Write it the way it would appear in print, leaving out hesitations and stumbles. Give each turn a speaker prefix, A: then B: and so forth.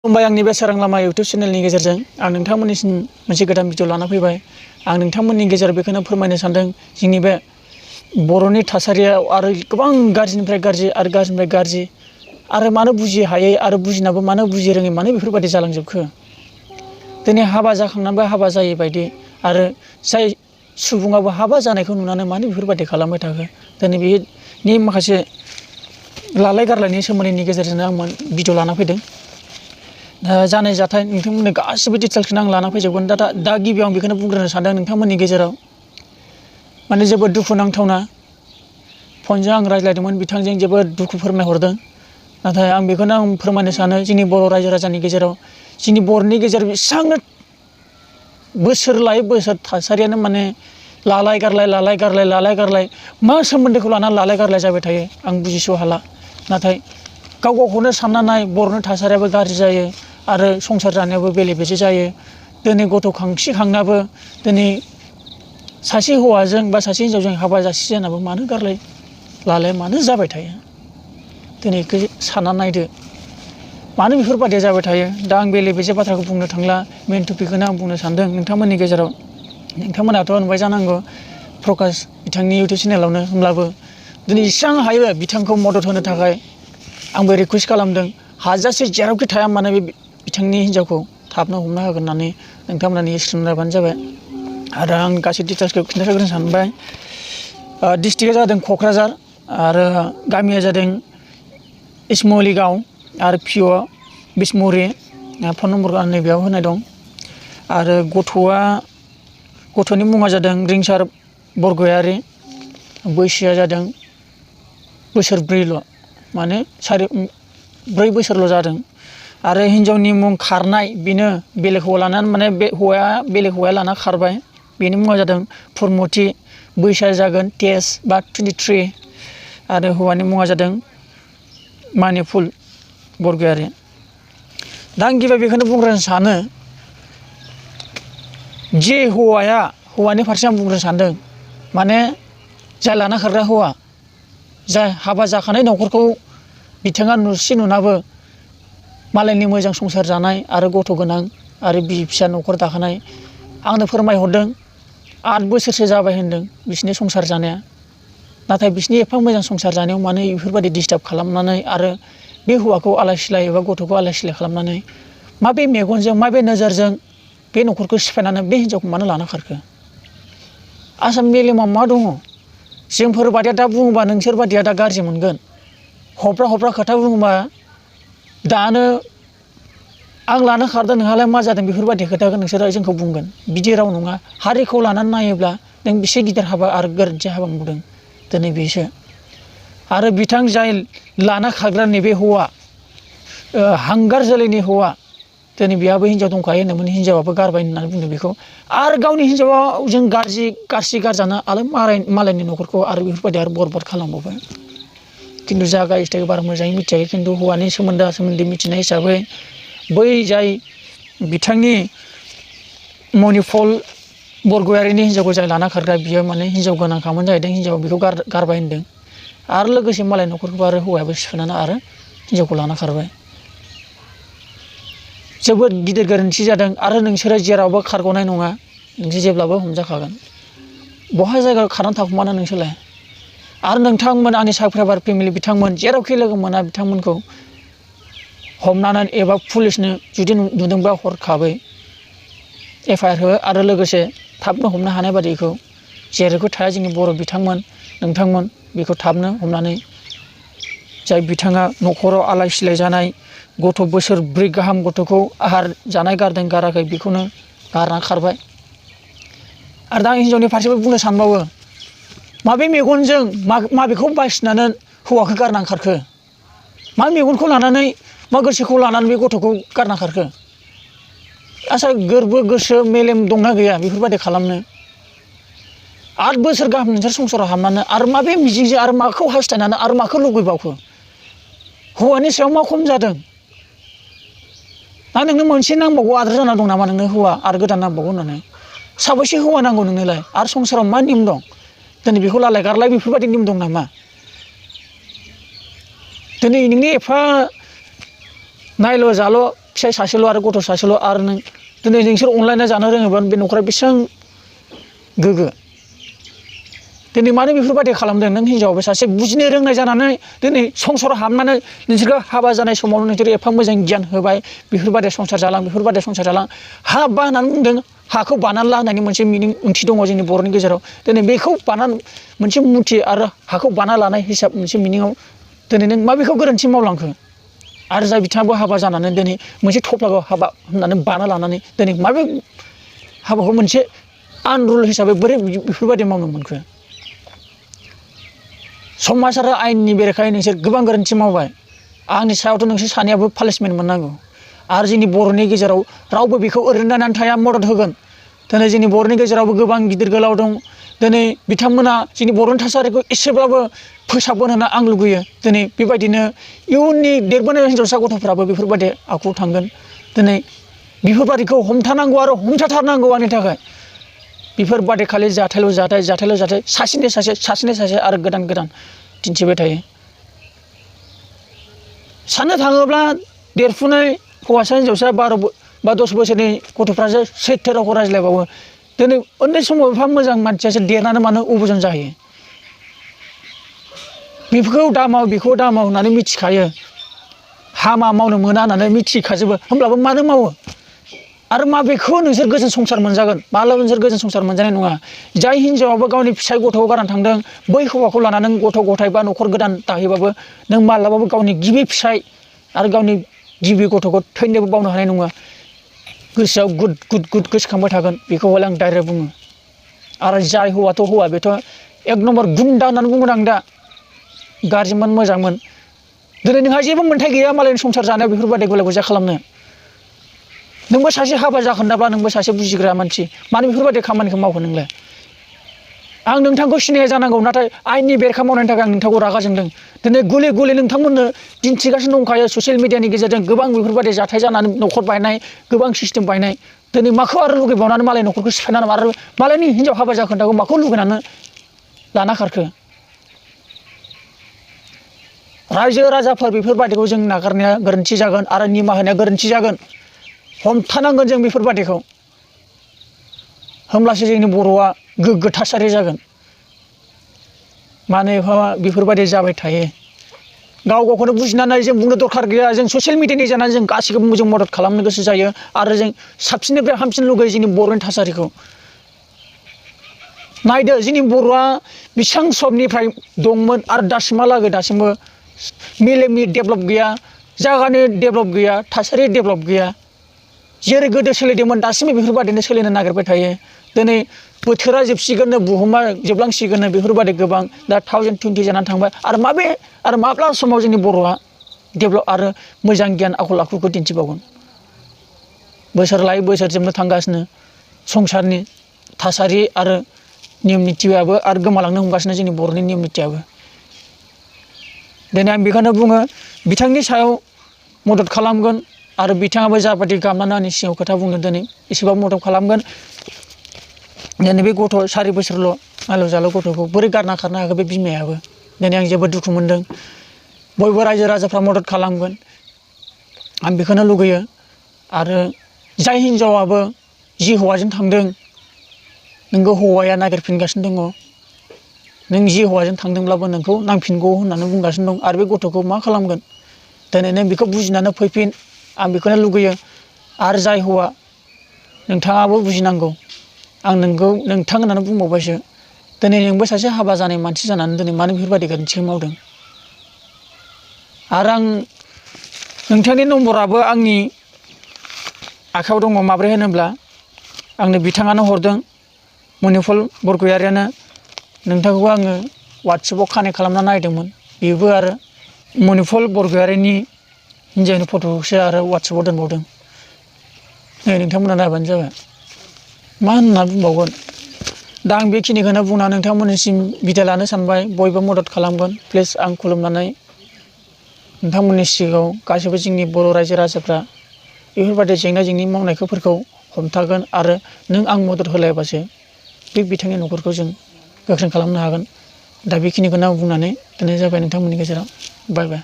A: खुलुमबाय आंनि बे सोरां लामा इउटुब चेनेलनि गेजेरजों आं नोंथांमोननिसिम मोनसे गोदान भिडिअ लाना फैबाय। आं नोंथांमोननि गेजेराव बेखौनो फोरमायनो सानदों जोंनि बे बर'नि थासारियाव आरो गोबां गाज्रिनिफ्राय गाज्रि आरो गाज्रिनिफ्राय गाज्रि आरो मानो बुजि हायै आरो बुजिनाबो मानो बुजि रोङै मानो बेफोरबायदि जालांजोबखो। दिनै हाबा जाखांनानैबो हाबा जायै बायदि आरो जाय सुबुङाबो हाबा जानायखौ नुनानै मानो बेफोरबायदि खालामबाय थाखो। दिनै बेनि माखासे लालाय गारलायनि सोमोन्दैनि गेजेरजों आं भिडिअ लाना फैदों। जानाय जाथाय नोंथांमोननो गासिबो डिटेल्सखौनो आं लाना फैजोबगोन। दा गिबियाव आं बेखौनो बुंग्रोनो सानदों नोंथांमोननि गेजेराव माने जोबोद दुखु नांथावना फनजों आं रायज्लायदोंमोन, बिथांजों जोबोद दुखु फोरमायहरदों। नाथाय आं बेखौनो आं फोरमायनो सानो जोंनि बर' रायजो राजानि गेजेराव जोंनि बर'नि गेजेराव बेसेबांनो बोसोर लायै बोसोर थासारियानो माने लालाय गारलाय मा सोमोन्दोखौ लानानै लालाय गारलाय जाबाय थायो आं बुजिस' हाला। नाथाय गाव गावखौनो सानना नाय, बर'नि थासारियाबो गाज्रि जायो आरो संसार जानायावबो बेले बेजे जायो। दिनै गथ' खांनाबो दिनै सासे हौवाजों बा सासे हिन्जावजों हाबा जासि जानाबो मानो गारलाय लालाय मानो जाबाय थायो। दिनै बेखौ सानना नायदो मानो बेफोरबायदिया जाबाय थायो। दा आं बेले बेजे बाथ्राखौ बुंनो थांला, मेन टपिकखौनो आं बुंनो सानदों। नोंथांमोननि गेजेराव नोंथांमोनाथ' नुबाय जानांगौ प्रकाश बिथांनि इउटुब चेनेलावनो। होमब्लाबो दिनै जेसेबां हायो बिथांखौ मदद होनो थाखाय आंबो रिकुवेस्ट खालामदों। हाजासे जेरावखि थाया मानो बे बिथांनि हिन्जावखौ थाबनो हमना होगोन होननानै नोंथांमोना स्क्रिन नायबानो जाबाय। आरो आं गासै डिटेल्सखौ खिन्थाग्रोनो सानबाय। डिस्ट्रिक्टआ जादों क'क्राझार आरो गामिया जादों इसमलिगाव आरो पिअ बिसमुरि। फन नम्बरखौ आं नैबेयाव होनाय दं। आरो गथ'नि मुङा जादों रिंसार बरगयारि। बैसोआ जादों बोसोरब्रैल' माने 4 बोसोरल' जादों। आरो हिन्जावनि मुं खारनाय, बेनो बेलेग हौवा लानानै माने बे बेलेग हौवाया लाना खारबाय। बेनि मुङा जादों फुरमथि। बैसोआ जागोन 23 बा 23। आरो हौवानि मुङा जादों मानिफुल बरगयारि। दा आं गिबियाव बेखौनो बुंग्रोनो सानो जे हौवानि फारसे आं बुंग्रोनो सानदों। माने जाय लाना खारग्रा हौवा, जाय हाबा जाखानाय न'खरखौ बिथाङा नुनाबो मालायनि मोजां संसार जानाय आरो गथ' गोनां आरो बिसि फिसा न'खर दाखानाय आंनो फोरमायहरदों 8 बोसोरसो जाबाय होनदों बिसिनि संसार जानाया। नाथाय बिसिनि एफा मोजां संसार जानायाव मानो बेफोरबायदि डिस्टार्ब खालामनानै आरो बे हौवाखौ आलाय सिलाय एबा गथ'खौ आलाय सिलाय खालामनानै माबे मेगनजों माबे नोजोरजों बे न'खरखौ सिफायनानै बे हिन्जावखौ मानो लाना खारखो। आसाम मेलेमाव मा दङ? जोंफोर बादिया दा बुङोबा नोंसोर बादिया दा गाज्रि मोनगोन। हब्रा खोथा बुङोबा दानो आं लाना खारदों नोंहालाय मा जादों बेफोरबायदि खोथाखौ नोंसोरो जोंखौ बुंगोन। बिदि राव नङा। हारिखौ लानानै नायोब्ला नों बेसे गिदिर हाबा आरो गोरोन्थि हाबा मावदों दिनै बेसो। आरो बिथां जाय लाना खारग्रा नैबे हौवा, हांगार जोलैनि हौवा, दिनै बेहाबो हिन्जाव दंखायो होनदोंमोन, हिन्जावाबो गारबाय होननानै बुंदों बेखौ। आरो गावनि हिन्जावाव जों गाज्रि गारजानो आरो मालायनि न'खरखौ आरो बेफोरबायदि आरो बरबाद खालामबावबाय। खिन्थु जागा इस्टेखौ बारा मोजाङै मिथियाखै। खिन्थु हौवानि सोमोन्दै मिथिनाय हिसाबै बै जाय बिथांनि मनिफल बरगयारिनि हिन्जावखौ जाय लाना खारग्रा बियो माने हिन्जाव गोनांखामोन जाहैदों। हिन्जाव बेखौ गारबाय होनदों। आरो लोगोसे मालाय न'खरखौ आरो हौवायाबो सिफायनानै आरो हिन्जावखौ लाना खारबाय। जोबोद गिदिर गोरोन्थि जादों। आरो नोंसोरो जेरावबो खारग'नाय नङा, नोंसोर जेब्लाबो हमजाखागोन। बहा जायगायाव खारनानै थाखुमानो नोंसोरलाय? आरो नोंथांमोन आंनि साबस्क्राइबार फेमिलि बिथांमोन जेरावखि लोगो मोना बिथांमोनखौ हमनानै एबा पुलिसनो जुदि नुदोंबा हरखाबै FIR हो आरो लोगोसे थाबनो हमनो हानाय बादिखौ जेरैखौ थाया जोंनि बर' बिथांमोन नोंथांमोन बेखौ थाबनो हमनानै जाय बिथाङा न'खराव आलाय सिलाय जानाय गथ' बोसोरब्रै गाहाम गथ'खौ आहार जानाय गारदों गाराखै बेखौनो गारना खारबाय। आरो दा आं हिन्जावनि फारसेबो बुंनो सानबावो, माबे मेगनजों माबेखौ बासिनानै हौवाखौ गारना खारखो? मा मेगनखौ लानानै मा गोसोखौ लानानै बे गथ'खौ गारना खारखो? आसा गोरबो गोसो मेलेम दंना गैया बेफोरबायदि खालामनो? 8 बोसोर गाहाम नोंसोर संसाराव हाबनानै आरो माबे मिजिंजों आरो माखौ हास्थायनानै आरो माखौ लुबैबावखो? हौवानि सायाव मा खम जादों? ना नोंनो मोनसे नांबावगौ आद्रा जाना दं नामा नोंनो हौवा आरो गोदान नांबावगौ होननानै? साबैसे हौवा नांगौ नोंनोलाय? आरो संसाराव मा नियम दं? दिनै बेखौ लालाय गारलाय बेफोरबायदि नियम दं नामा? दिनै नोंनि एफा नायल' जाल' फिसाय सासेल' आरो गथ' सासेल' आरो नों दिनै नोंसोर अनलायना जानो रोङोबा बे न'खरा बेसेबां गोग्गो। दिनै मानो बेफोरबायदि खालामदों? नों हिनजावाबो सासे बुजिनो रोंनाय जानानै दिनै संसाराव हाबनानै नोंसोरखौ हाबा जानाय समावनो नोंसोर एफा मोजां गियान होबाय, बेफोरबायदि संसार जालां, बेफोरबायदि संसार जालां। हा बा होननानै बुंदों, हाखौ बानानै ला होननायनि मोनसे मिनिं ओंथि दङ जोंनि बर'नि गेजेराव। दिनै बेखौ बानानै मोनसे मुथि आरो हाखौ बाना लानाय हिसाब मोनसे मिनिङाव दिनै नों माबेखौ गोरोन्थि मावलांखो? आरो जाय बिथाङाबो हाबा जानानै दिनै मोनसे थफ्लाखौ हाबा होननानै बाना लानानै दिनै माबे हाबाखौ मोनसे आनरुल हिसाबै बोरै बेफोरबायदि मावनो मोनखो? समाज आरो आयेननि बेरेखायै नोंसोर गोबां गोरोन्थि मावबाय। आंनि सायावथ' नोंसोर सानैयाबो पानिशमेन्ट मोननांगौ। आरो जोंनि बर'नि गेजेराव रावबो बेखौ ओरैनो नायनानै थाया, मदद होगोन। दिनै जोंनि बर'नि गेजेरावबो गोबां गिदिर गोलाव दं। दिनै बिथांमोना जोंनि बर'नि थासारिखौ एसेब्लाबो फोसाबगोन होनना आं लुगैयो। दिनै बेबायदिनो इयुननि देरबोनाय हिनजावसा गथ'फ्राबो बेफोरबायदि आखुआव थांगोन। दिनै बेफोरबायदिखौ हमथानांगौ आरो हमथाथारनांगौ आंनि थाखाय। बेफोरबायदि खालि जाथायल' जाथाय, जाथायल' जाथाय, सासेनि सासे आरो गोदान गोदान दिन्थिबाय थायो। साननो थाङोब्ला देरफुनाय हौवासा हिनजावसा 12 बा 10 बोसोरनि गथ'फ्रासो सैथो रावखौ रायज्लायबावो। दिनै उन्दै समाव एफा मोजां मानसियासो देरनानै मानो अबजन जाहैयो? बेफोरखौ दामाव, बेखौ दामाव होननानै मिथिखायो। हामा मावनो मोना होननानै मिथिखाजोबो, होमब्लाबो मानो मावो? आरो माबेखौ नोंसोर गोजोन संसार मोनजागोन? माब्लाबा नोंसोर गोजोन संसार मोनजानाय नङा। जाय हिनजावाबो गावनि फिसाय गथ'खौ गारनानै थांदों, बै हौवाखौ लानानै नों गथ' गथाय बा न'खर गोदान दाहैबाबो नों माब्लाबाबो गावनि गिबि फिसाय आरो गावनि गिबि गथ'खौ थैनोबो बावनो हानाय नङा। गोसोआव गुद गुद गुद गोसोखांबाय थागोन। बेखौ हले आं डाइरेक्ट बुङो। आरो जाय हौवाथ' हौवा, बेथ' एक नम्बर गुन्दा होननानै बुंगोन आं दा। गाज्रिमोन मोजांमोन, दिनै नोंहा जेबो मोन्थाय गैया मालायनि संसार जानायाव बेफोरबायदि गुलाय गुजाय खालामनो। नोंबो सासे हाबा जाखोन्दाब्ला नोंबो सासे बुजिग्रा मानसि, मानो बेफोरबायदि खामानिखौ मावखो नोंलाय? आं नोंथांखौ सिनाया जानांगौ, नाथाय आयेननि बेरेखा मावनायनि थाखाय आं नोंथांखौ रागा जोंदों। दिनै गले गले नोंथांमोननो दिन्थिगासिनो दंखायो ससियेल मिडियानि गेजेरजों गोबां बेफोरबायदि जाथाय जानानै न'खर बायनाय, गोबां सिस्टेम बायनाय। दिनै माखौ आरो लुगैबावनानै मालाय न'खरखौ सिफायनानै आरो मालायनि हिनजाव हाबा जाखोन्दाखौ माखौ लुगैनानै लाना खारखो? रायजो राजाफोर बेफोरबायदिखौ जों नागारनाया गोरोन्थि जागोन आरो निमाहा होनाया गोरोन्थि जागोन। हमथानांगोन जों बेफोरबायदिखौ, होमब्लासो जोंनि बर'आ गोग्गो थासारि जागोन। मानो एफा बेफोरबायदि जाबाय थायो? गाव गावखौनो बुजिनानै जों बुंनो दरखार गैया। जों ससियेल मिडियानि जानानै जों गासैखौबो जों मदद खालामनो गोसो जायो आरो जों साबसिननिफ्राय हामसिन लुगैयो जोंनि बर'नि थासारिखौ। नायदो जोंनि बर'आ बेसेबां समनिफ्राय दंमोन आरो दासिमबो मेलेमनि डेभेलप गैया, जायगानि डेभेलप गैया, थासारि डेभेलप गैया। जेरै गोदो सोलिदोंमोन दासिमबो बेफोरबायदिनो सोलिनो नागिरबाय थायो। दिनै बोथोरा जोबसिगोननो, बुहुमा जोबलांसिगोननो, बेफोरबायदि गोबां दा 2020 जानानै थांबाय। आरो माब्ला समाव जोंनि बर'आ डेभेलप आरो मोजां गियान आखल आखुखौ दिन्थिबावगोन? बोसोर लायै बोसोर जोबनो थांगासिनो। संसारनि थासारि आरो नियम निथियाबो आरो गोमालांनो हमगासिनो, जोंनि बर'नि नियम निथियाबो। दिनै आं बेखौनो बुङो, बिथांनि सायाव मदद खालामगोन आरो बिथाङाबो जाबायदि गाबनानै आंनि सिगाङाव खोथा बुंदों, दिनै एसेबाबो मदद खालामगोन। दिनै बे गथ' 4 बोसोरल' आलौ जालौ गथ'खौ बोरै गारना खारनो हाखो बे बिमायाबो? दिनै आं जोबोद दुखु मोनदों। बयबो रायजो राजाफ्रा मदद खालामगोन, आं बेखौनो लुगैयो। आरो जाय हिनजावाबो जि हौवाजों थांदों, नोंखौ हौवाया नागिरफिनगासिनो दङ। नों जि हौवाजों थांदोंब्लाबो नोंखौ नांफिनगौ होननानै बुंगासिनो दं। आरो बे गथ'खौ मा खालामगोन? दिनै नों बेखौ बुजिनानै फैफिन, आं बेखौनो लुगैयो। आरो जाय हौवा, नोंथाङाबो बुजिनांगौ। आं नोंखौ नोंथां होननानै बुंबावबायसो। दिनै नोंबो सासे हाबा जानाय मानसि जानानै दिनै मानो बेफोरबायदि गोरोन्थिखौ मावदों? आरो आं नोंथांनि नम्बराबो आंनि आखायाव दङ। माब्रै होनोब्ला आंनो बिथाङानो हरदों, मनिपुर बरगयारियानो। नोंथांखौ आङो वाट्सएपाव कानेक्ट खालामना नायदोंमोन। बेबो आरो मनिपुर बरगयारिनि हिन्जावनि फट'खौसो आरो वाट्सएपाव दोनबावदों। नै नोंथांमोना नायबानो जाबाय। मा होनना बुंबावगोन? दा आं बेखिनिखौनो बुंना नोंथांमोननिसिम बिदाय लानो सानबाय। बयबो मदद खालामगोन प्लिज। आं खुलुमनानै नोंथांमोननि सिगाङाव गासैबो जोंनि बर' रायजो राजाफ्रा बेफोरबायदि जेंना जेंनि मावनायफोरखौ हमथागोन। आरो नों आं मदद होलायाबासो बे बिथांनि न'खरखौ जों गोख्रों खालामनो हागोन। दा बेखिनिखौनो आं बुंनानै दोननाय जाबाय नोंथांमोननि गेजेराव। बाय बाय।